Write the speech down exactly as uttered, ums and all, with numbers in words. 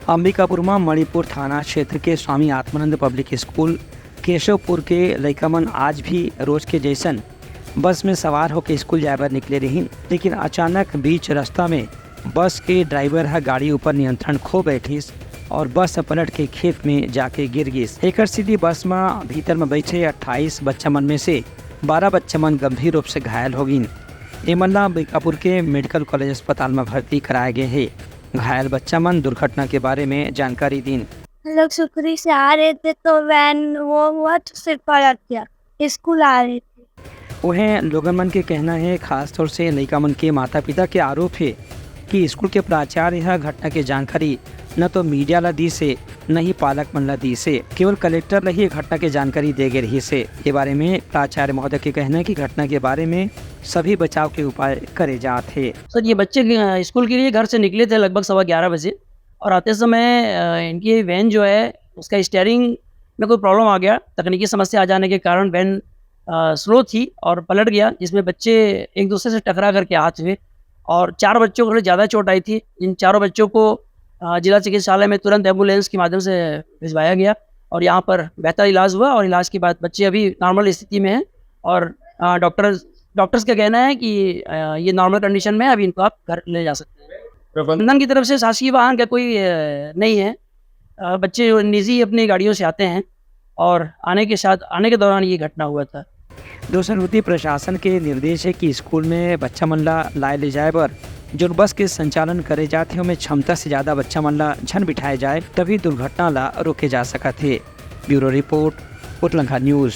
अंबिकापुर म मणिपुर थाना क्षेत्र के स्वामी आत्मानंद पब्लिक स्कूल केशवपुर के लइका मन आज भी रोज के जैसन बस में सवार होकर स्कूल जाए बर निकले रहिन, लेकिन अचानक बीच रास्ता में बस के ड्राइवर ह गाड़ी ऊपर नियंत्रण खो बैठिस और बस ह पलट के खेत में जाके गिर गिस। एकर सेती बस म भीतर म बैठे अट्ठाईस बच्चा मन में से बारह बच्चा मन गंभीर रूप से घायल हो गिन। एमन ला अंबिकापुर के मेडिकल कॉलेज अस्पताल म भर्ती कराए गे हे। घायल बच्चा मन दुर्घटना के बारे में जानकारी दीन। हम लोग सुकरी से आ रहे थे तो वैन वो हुआ तो फिर पलट गया। स्कूल आ रहे थे। उहें लोगन मन के कहना है, खासतौर से लइका मन के माता-पिता के आरोप है कि स्कूल के प्राचार्य ह घटना के जानकारी न तो मीडिया ला दीस हे, न ही पालक मन ला दीस हे। केवल कलेक्टर ला ही ये घटना के जानकारी दे गे रहिस हे। ये बारे में प्राचार्य महोदय के कहना है कि घटना के बारे में सभी बचाव के उपाय करे जात हे। सर, ये बच्चे, अ, स्कूल के लिए घर से निकले थे लगभग सवा ग्यारह बजे और आते समय, अ, इनकी वैन जो है उसका स्टीयरिंग में कोई प्रॉब्लम आ गया। तकनीकी समस्या आ जाने के कारण वैन, अ, स्लो थी और पलट गया, जिसमें बच्चे एक दूसरे से टकरा करके आहत हुए और चार बच्चों को थोड़ी ज़्यादा चोट आई थी। इन चारों बच्चों को, अ, जिला चिकित्सालय में तुरंत एम्बुलेंस के माध्यम से भिजवाया गया और यहाँ पर बेहतर इलाज हुआ और इलाज के बाद बच्चे अभी नॉर्मल स्थिति में हैं और, अ, डॉक्टर, डॉक्टर्स का कहना है कि, अ, ये नॉर्मल कंडीशन में है, अभी इनको आप घर ले जा सकते हैं। प्रबंधन की तरफ से शासकीय वाहन का कोई, अ, नहीं है। अ, बच्चे निजी अपनी गाड़ियों से आते हैं और आने के साथ, आने के दौरान ये घटना हुआ था। दूसर होती प्रशासन के निर्देश है कि स्कूल में बच्चा मन ला लाए ले जाए बर जोन बस के संचालन करे जात हे, ओमे क्षमता से ज्यादा बच्चा मन ला झन बिठाए जाए, तभी दुर्घटना ला रोके जा सकत हे। ब्यूरो रिपोर्ट, उतलंघा न्यूज।